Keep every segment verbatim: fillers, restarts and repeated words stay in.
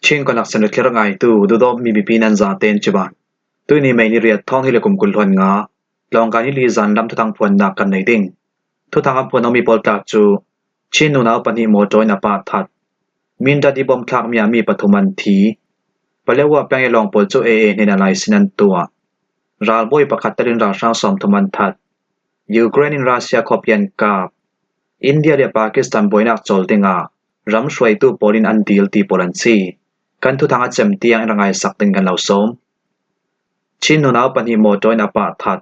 Chin Connection le thlir ngaitu, duhdawtmi mipi nan zaten cibai. Tuini May ni riat, thawng hnih le kum kul hluan nga, Tlawngkai ni li zan lam thuthang phuannak kan nei ding. Thuthang a phuan awmi pawl tla cu Chin nunau pahnih mawṭaw in a pah that. Mindat i bom thlakmi ah mi pathum an thi. Paletwa peng i lawng pawl cu A A hnenah laisin an tuah. Ralbawi pakhat telin ralhrang sawmthum an that. Ukraine in Russia khuapi an kap. India le Pakistan buainak cawl dingah ram hruaitu pawl in an dil ti pawl an si. Kan thuthang a cem tiang in ra ngaisak ding kan lo sawm. Chin nunau pahnih mawṭaw in a pah that.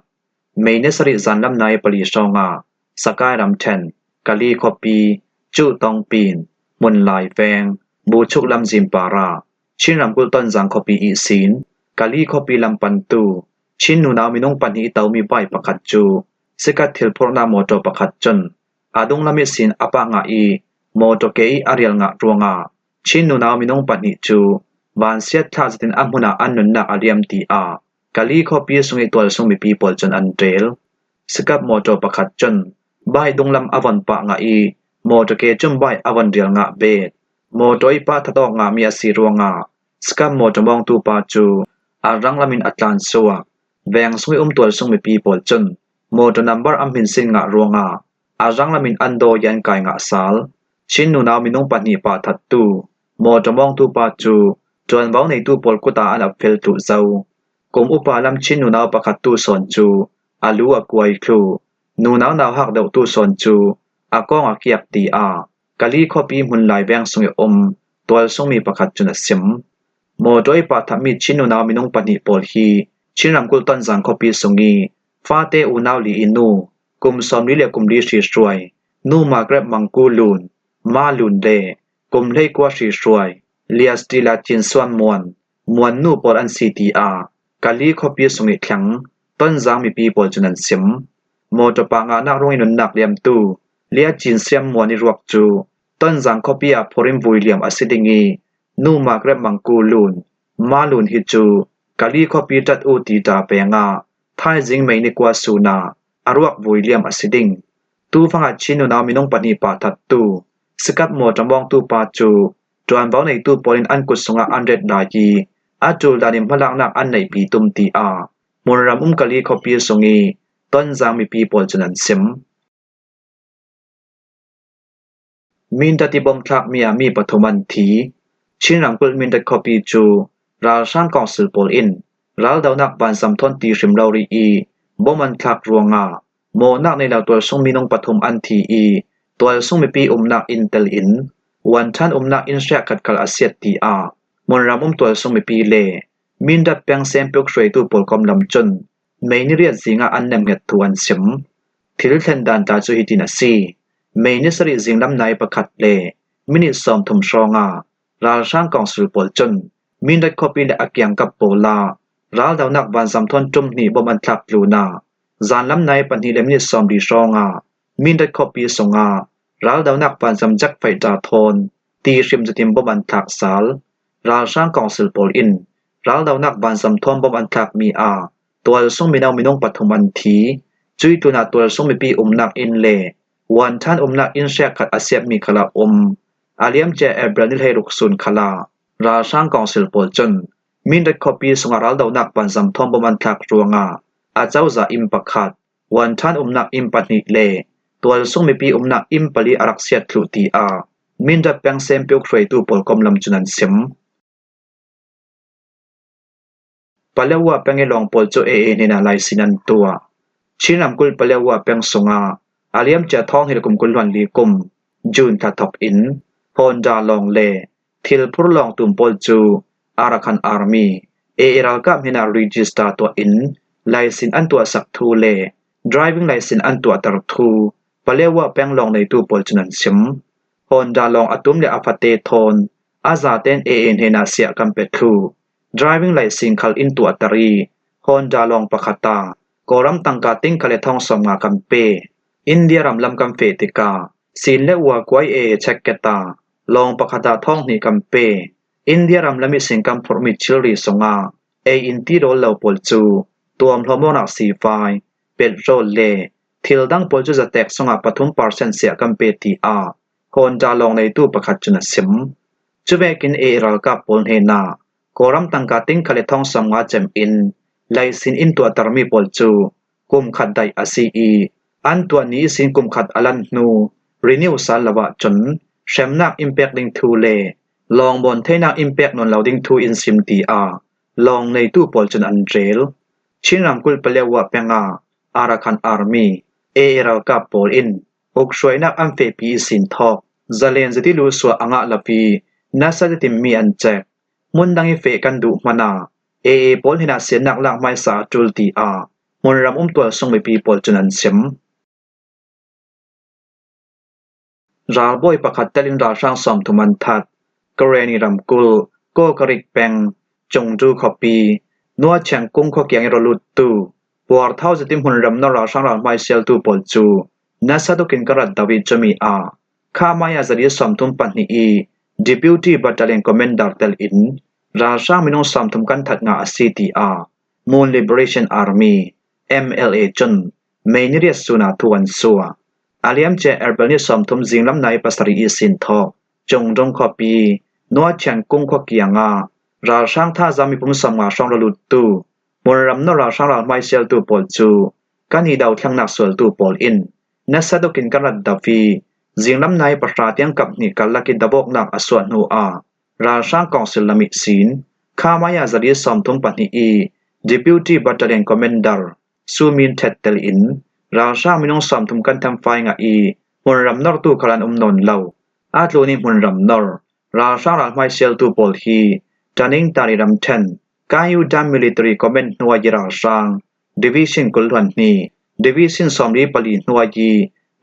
May ni sarih zanlam nai pali hrawngah Sakai ramṭhen, Kali khuapi, Cuh Tawngpin, Hmunlai veng, Buchuk lam zimpar ah, Chin ramkulh Tonzang khuapi ihsin, Kali khuapi lam pantu Chin nunau minung pahnih i tomi bike pakhat cu sikat thil phurhnak mawṭaw pakhat cun a dunglam ihsin a pah ngah i mawṭaw ke i a rial ngah ruangah Chin nunau minung pahnih cu vansiat thlah zetin a hmun ah an nunnak a liam, tiah Kali khuapi sung i tualsung mipi pawl cun an ṭel. Sikap mawṭaw pakhat cun bike dunglam a von pah ngah i mawṭaw ke cun bike a von rial ngah bet. Mawṭaw i pah that awk ngahmi a si ruangah sikap mawṭaw mawngtu pa cu a ranglam in a tlansuak. Veng sung i um tualsung mipi pawl cun mawṭaw nambar an hminsin ngah ruangah a ranglam in an dawi an kai ngah sal. Chin nunau minung pahnih pah thattu mawṭaw mawngtu pa cu ṭuanvo neitu pawl kut ah an ap fel thluh zo. Kum upa lam Chin nunau pakhat tu sawn cu a lu a kuai thluh. Nunau nauhak deuhtu sawn cu a kawng a kiak, tiah Kali khuapi Hmunlai veng sung i um tualsungmi pakhat cun a sim. Mawṭaw i pah thatmi Chin nunau minung pahnih pawl hi Chin ramkulh Tonzang khuapi sung i fate unau li i nu, kum sawmli le kum li hri hruai, Nu Margaret Mangku Lun, Ma Lun le kum hleikua hri hruai, Lias Tila Chin Suan Muan, Muan nu pawl an si, tiah Kali khuapi sung i thleng Tonzang mipi pawl cun an sim. Mawṭaw pah ngahnak ruang i nunnak liamtu Lia Chin Siam Muan i ruak cu Tonzang khuapi ah phur in vui liam a si ding i, Nu Margaret Mangku Lun, Ma Lun hi cu Kali khuapi ṭat u tita peng ah thaizing May ni kua sun ah a ruak vui liam a si ding. Tufang ah Chin nunau minung pahnih pah thattu sikap mawṭaw mawngtu pa cu ṭuanvo neitu pawl in an kut sungah an ret lai i a ṭul dan in hmalaknak an neihpi tum, tiah hmunram um Kali khuapi sung i Tonzang mipi pawl cun an sim. Mindat i bom thlakmi ah mi pathum an thi. Chin ramkulh Mindat khuapi cu ralhrang kawngsil pawl in raldonak vanzam thawn ti hrim lo rih i bom an thlak ruangah mawhnak nei lo tualsung minung pathum an thi i tualsung mipi umnak inn tel in, Wanṭhan umnak inn hriahkhat khal a siat, tiah hmunram um tualsung mipi le Mindat peng sempuk hruaitu pawl kawmlam cun May ni riat zingah an nemhnget thu an sim. Thil thlen dan tla cu hitin a si. May ni sarih zinglam nai pakhat le minit sawmthum hrawngah ralhrang kawngsil pawl cun Mindat khuapi le a kiangkap pawl ah raldonak vanzam thawn ṭum hnih bom an thlak tlunah zanlam nai pahnih le minit sawmli hrawngah Mindat khuapi sungah raldonak vanzam jet fighter thawn ti hrim zetin bom an thlak sal. Ralhrang kawngsil pawl in raldonak vanzam thawn bom an thlakmi ah tualsung mino minung pathum an thi. Cuih tlunah tualsung mipi umnak inn le Wanṭhan umnak inn hriahkhat a siatmi khal a um. A liamcia April ni hleiruk sun khalah ralhrang kawngsil pawl cun Mindat khuapi sungah raldonak vanzam thawn bom an thlak ruangah a cozah inn pakhat, Wanṭhan umnak inn pahnih le tualsung mipi umnak inn pali a rak siat thluh, tiah Mindat peng sempuk hruaitu pawl kawmlam cun an sim. Paletwa peng i lawng pawl cu A A hnenah laisin an tuah. Chin ramkulh Paletwa peng sungah a liamcia thawng hnih le kum kul hluan li kum June thla thawk in Honda lawng le thil phur lawng tum pawl cu Arakan Army, A A ralkap hnenah register tuah in laisin an tuahsak thu le driving laisin an tuahter thu Paletwa peng lawng neitu pawl cun an sim. Honda lawng a tum le a fate thawn a zaten A A hnenah siah kan pe thluh. Driving laisin khal in tuahter i Honda lawng pakhat ah Kawlram tangka ting khal le thawng sawmnga kan pe. India ram lam kan feh tikah sin le ua kuai A A check ket ah lawng pakhat ah thawng hnih kan pe. India ram lam ihsin kan phurhmi thilri sungah ei in ti rawl lo pawl cu tuamhlawm awknak sifai, petrol le thil dang pawl cu zatek sungah pathum percent siah kan pe, tiah Honda lawng neitu pakhat cun a sim. Cuvekin A A ralkap pawl hnenah Kawlram tangka ting khat le thawng sawmnga cem in laisin in tuahtermi pawl cu kum khat daih a si i, an tuah ni ihsin kum khat a lan hnu renew sal lo ahcun hremnak in pek ding thu le lawng bawn theinak in pek nawn lo ding thu in sim, tiah lawng neitu pawl cun an rel. Chin ramkulh Paletwa peng ah Arakan Army, A A ralkap pawl in ukhruainak an fehpi ihsin thawk zalen ziti lusuah a ngah lo i, nasa zetin mi an cek. Hmun dang i feh kan duh hmanh ah A A pawl hnenah siannak lak hmaisa a ṭul, tiah hmunram um tualsung mipi pawl cun an sim. Ralbawi pakhat telin ralhrang sawmthum an that. Karenni ramkulh Kokarik peng Chungdu khuapi Nuwa Chiang Kung khua kiang i raluttu puarthau zetin hmunram nor ralhrang ralhmai sialtu pawl cu nasa tukin ka rat do i cumi ah Khamaya zali sawmthum pahnih i Deputy Battalion Commander tel in ralhrang minung sawmthum kan that ngah a si, tiah Mon Liberation Army, M L A cun May ni riat sun ah thu an suah. A liamcia April ni sawmthum zinglam nai pasarih ihsin thawk Chungdung khuapi Nuwa Chiang Kung khua kiangah ralhrang thazaang mipum sawmnga hrawng raluttu hmunram nor ralhrang ralhmai sialtu pawl cu kan i dothlengnak sualtu pawl in nasa tukin kan rat do i, zinglam nai pahra tiang kap hnih karlak i dovawknak a suah hnu ah ralhrang kawngsil lam ihsin Khamaya zali sawmthum pahnih i Deputy Battalion Commander Sumin Thet tel in ralhrang minung sawmthum kan thamfai ngah i hmunram nortu khal an um nawn lo. A tlun i hmunram nor ralhrang ralhmai sialtu pawl hi Taning Tari ramṭhen Kayu Dam Military Command hnuai i ralhrang Division kul hluan hnih, Division sawmli pali hnuai i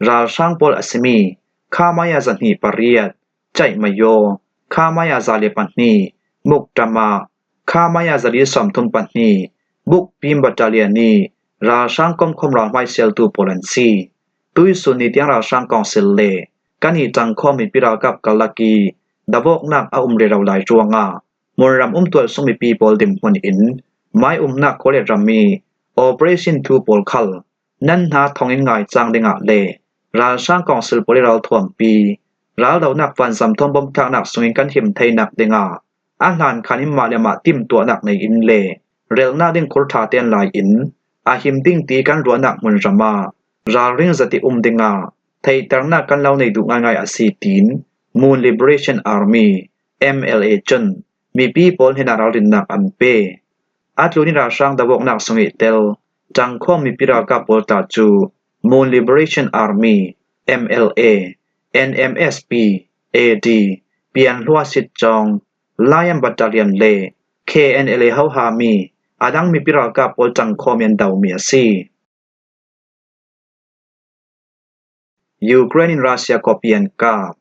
ralhrang pawl a simi Khamaya zahnih pariat, Caih Mayo, Khamaya zali pahnih, Mukdama, Khamaya zali sawmthum pahnih, Bukpim Battalion i ralhrang komkhawm ralhmai sialtu pawl an si. Tuisun ni tiang ralhrang kawngsil le kan i ṭangkhawm mipi ralkap karlak i dovawknak a um rero lai ruangah hmunram um tualsung mipi pawl dinhmun in mai umnak khua le ram i operation thu pawl khal nan hna thawngin ngaicang dingah le ralhrang kawngsil pawl i ralthuampi, raldonak vanzam thawn bomthlaknak sungin kan him theinak dingah a hlan khan in mah le mah timtuahnak nei in le relnak ding khur ṭha ten lai in a him ding ti kan ruahnak hmunram ah ralring zat i um dingah theihternak kan lo nei duh ngaingai a si, tiin Mon Liberation Army, M L A cun mipi pawl hnenah ralrinnak an pe. A tlun i ralhrang dovawknak sung i tel ṭangkhawm mipi ralkap pawl tla cu Mon Liberation Army, M L A, N M S P, A D, Pianhlua Sitcawng, Lion Battalion le K N L A hohami a dang mipi ralkap pawl ṭangkhawm i an domi a si. Ukraine in Russia khuapi an kap.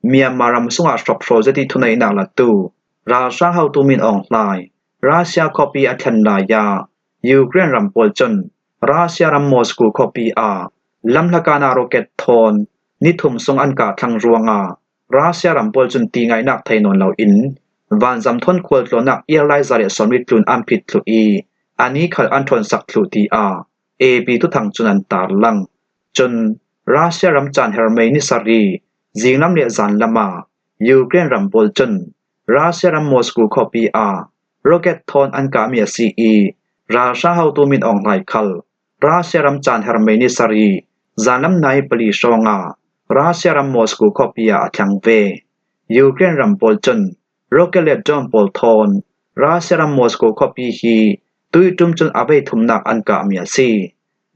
Myanmar ram sungah hrawkhrawl zet i thuneihnak latu ralhrang hotu Min Aung Hlaing Russia khuapi a thlen lai ah Ukraine ram pawl cun Russia ram Moscow khuapi ah lamhlakan ah rocket thawn ni thum sung an kah thlang ruangah Russia ram pawl cun tingaihnak thei nawn loin vanzam thawn khualtlawnnak airline za le sawmli tlun an phit thluh i a ni khal an ṭhawnsak thluh, tiah A P thuthang cun an tarlang. Cun Russia ram caan herh May ni sarih zinglam le zanlam ah Ukraine ram pawl cun Russia ram Moscow khuapi ah rocket thawn an kahmi a si i ralhrang hotu Min Aung Hlaing khal Russia ram caan herh May ni sarih zanlam nai pali hrawngah Russia ram Moscow khuapi ah a thlang ve. Ukraine ram pawl cun rocket le drone pawl thawn Russia ram Moscow khuapi hi tuiṭum cun a vei thumnak an kahmi a si.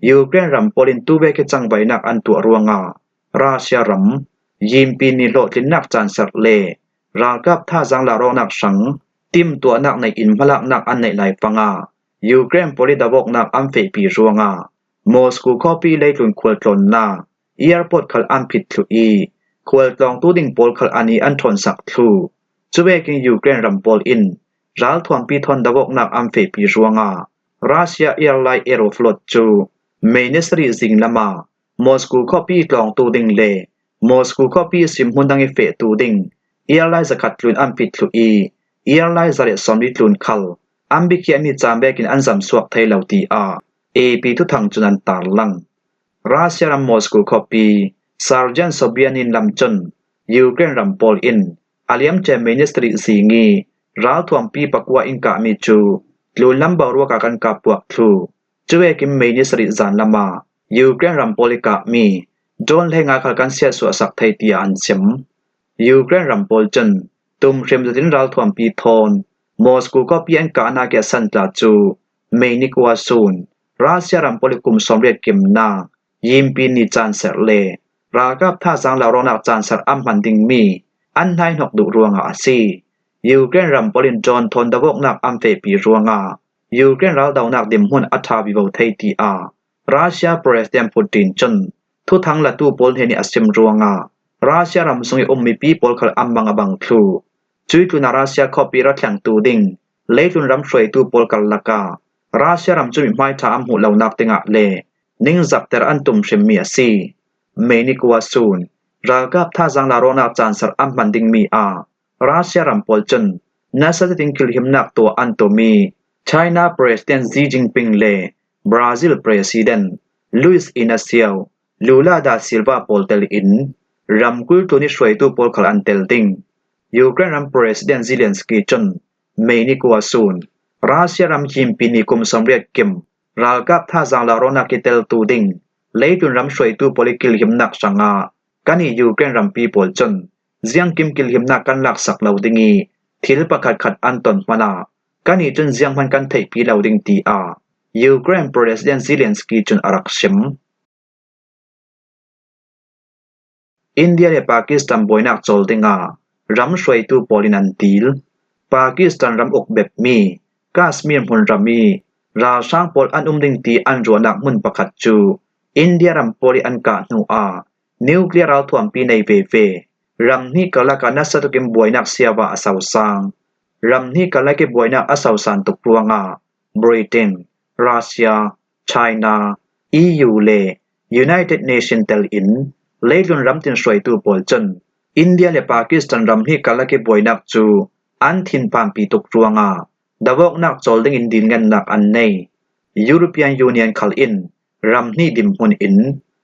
Ukraine ram pawl in tuvek hi cangvaihnak an tuah ruangah Russia ram yimpi ni hlawhtlinnak caan serh le ralkap thazaang larawknak hrang timtuahnak nei in hmalaknak an neih lai fangah Ukraine pawl i dovawknak an fehpi ruangah Moscow khuapi leitlun khualtlawnnak airport khal an phit thluh i khualtlawngtu ding pawl khal a ni an ṭhawnsak thluh. Cuvekin Ukraine ram pawl in ralthuampi thawn dovawknak an fehpi ruangah Russia airline Aeroflot cu May ni sarih zinglam ah Moscow khuapi tlawngtu ding le Moscow khuapi simhmun dang i fehtu ding airline zakhat tlun an phit thluh i airline za le sawmli tlun khal an bikhiahmi caan vekin an zamsuak thei lo, tiah A P thuthang cun an tarlang. Russia ram Moscow khuapi Sergent Sobyanin lam cun Ukraine ram pawl in a liamcia May ni sarih zing i ralthuampi pakua in kahmi cu tlunlam boruak ah kan kap puak thlu. Cu vekin May ni sarih zan lam ah Ukraine ram pawl i kahmi drone hleinga khal kan siatsuahsak thei tiah an sim. Ukraine ram pawl cun tum hrim zetin ralthuampi thawn Moscow khuapi an kahnak i a san tla cu May ni kua sun Russia ram pawl i kum sawmriat kimnak Yimpi ni caan serh le ralkap thazaang laurawknak caan serh an hman dingmi an hnaihnok duh ruangah a si. Ukraine ram pawl in drone thawn davawknak an fehpi ruangah Ukraine raldonak dinhmun a ṭha vivo thei tiah Russia President Putin cun thuthang latu pawl hnen i a sim ruangah Russia ram sung i um mipi pawl khal an mang a bang thlu. Cuih tlunah Russia khuapi ra thlengtu ding leitlun ram hruaitu pawl karlak ah Russia ram cu mi hmaiṭha an hmuh lonak dingah le ningzakter an tum hrimmi a si. May ni kua sun ralkap thazaang laurawknak caan serh an hman dingmi ah Russia ram pawl cun nasa zetin kilhimnak tuah an tum i China President Xi Jinping le Brazil President Luiz Inacio Lula da Silva pawl tel in ramkulh tlun i hruaitu pawl khal an tel ding. Ukraine ram President Zelensky cun May ni kua sun Russia ram Yimpi ni kum sawmriat kim ralkap thazaang laurawknak i teltu ding leitlun ram hruaitu pawl i kilhimnak hrangah kan i Ukraine rampi pawl cun ziangkim kilhimnak kan laksak lo ding i thil pakhatkhat an ton hmanah kan i cun zianghman kan theihpi lo ding tiah Ukraine President Zelensky cun a rak sim. India le Pakistan buainak cawl dingah ram hruaitu pawl in an dil. Pakistan ram uk bepmi Kashmir hmunram i ralhrang pawl an um ding ti an ruahnak hmun pakhat cu India ram pawl i an kah hnuah nuclear ralthuampi nei veve ram hnih karlak ah nasa tukin buainak siava a sosang. Ram hnih karlak i buainak a sosan tuk ruangah Britain, Russia, China, E U le United Nation tel in leitlun ram tin hruaitu pawl cun India le Pakistan ram hnih karlak i buainak cu an thinphanpi tuk ruangah davawknak cawl dingin dilngennak an nei. European Union khal in ram hnih dinhmun in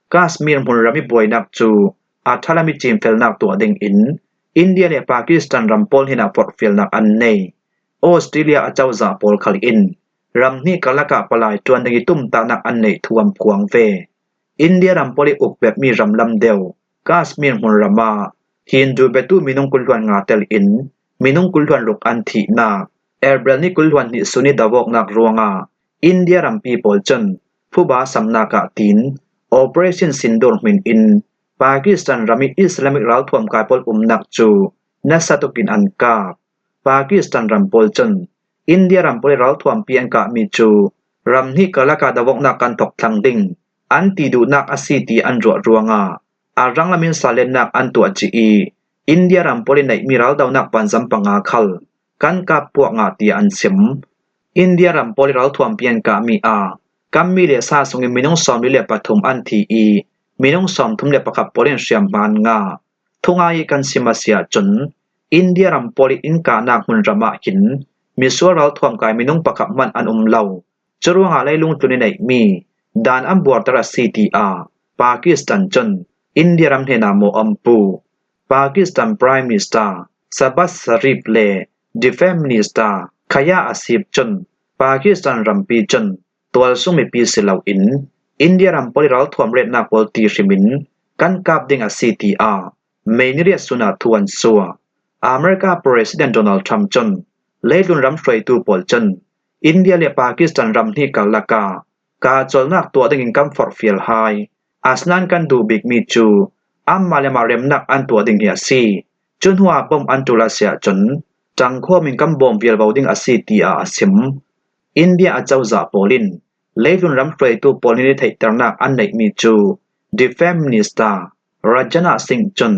Kashmir hmunram i buainak cu a ṭhalam i cinfelnak tuah dingin India le Pakistan ram pawl hnenah forhfialnak an nei. Australia acozah pawl khal in ram hnih karlak ah palai ṭuan ding i tumtahnak an neih thu an phuang ve. India ram pawl i uk bepmi ram lam deuh Kashmir hmunram ah Hindu biatu minung kul hluan nga tel in minung kul hluan ruk an thihnak April ni kul hluan hnih sun i davawknak ruangah India rampi pawl cun phuba samnak ah tin Operation Sindoor hmin in Pakistan ram i Islamic ralthuam kai pawl umnak cu nasa tukin an kap. Pakistan ram pawl cun India ram pawl i ralthuampi an kahmi cu ram hnih karlak ah davawknak kan thawk thlang ding an ti duhnak a si ti an ruah ruangah a ranglam in salennak an tuah cih i India ram pawl i neihmi raldonak vanzam panga khal kan kap puak nga tiah an sim. India ram pawl i ralthuampi an kahmi ah kan mi le sa sungin minung sawmli le pathum an thi i minung sawmthum le pakhat pawl in hriamhma an ngah. Thungai i kan sim a si ahcun India ram pawl i in kahnak hmunram ah hin misual ralthuam kai minung pakhat hmanh an um lo. Curuangah leilung tlun i neihmi dan an buarter a si tiah Pakistan cun India ram hnenah mawh an pu. Pakistan Prime Minister Shehbaz Sharif le Defence Minister Khaja Asif cun Pakistan rampi cun tualsung mipi si loin India ram pawl i ralthuam retnak pawl ti hrimin kan kap ding a si tiah May ni riat sun ah thu an suah. America President Donald Trump cun leitlun ram hruaitu pawl cun India le Pakistan ram hnih karlak ah kahcawlnak tuah dingin kan forhfial hai. Asinain kan duh bikmi cu anmah le mah remnak an tuah ding hi a si. Cu hnuah bom an ṭul a si ahcun ṭangkhawm in kan bawm vial vo ding a si tiah a sim. India acozah pawl in leitlun ram hruaitu pawl nih i theihternak an neihmi cu Defence Minister Rajnath Singh cun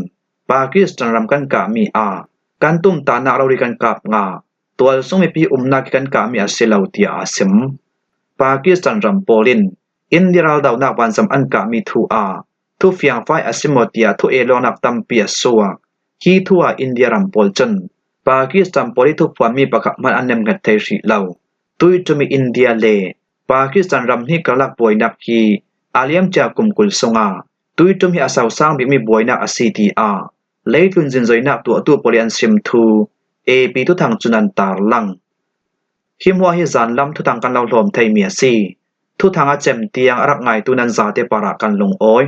Pakistan ram kan kahmi ah kan tumtahnak rori kan kap ngah, tualsung mipi umnak i kan kahmi a si lo tiah a sim. Pakistan ram pawl in India raldonak vanzam an kahmi thu ah thufiangfai a si maw tiah thu-e lawngnak tampi a suak. Hi thu ah India ram pawl cun Pakistan pawl i thuphuanmi pakhat hmanh an nemhnget thei hrih lo. Tuiṭum i India le Pakistan ram hnih karlak buainak hi a liamcia kum kul sungah tuiṭum hi a sosang bikmi buainak a si tiah Leitlun zinzoinak tuahtu pawl ih an sim thu A P thuthang cun an tarlang. Hi hmuah hi zanlam thuthang kan lo hlawm thei mi a si. Thuthang a cem tiang a rak ngaitu nan zate parah kan lungawi.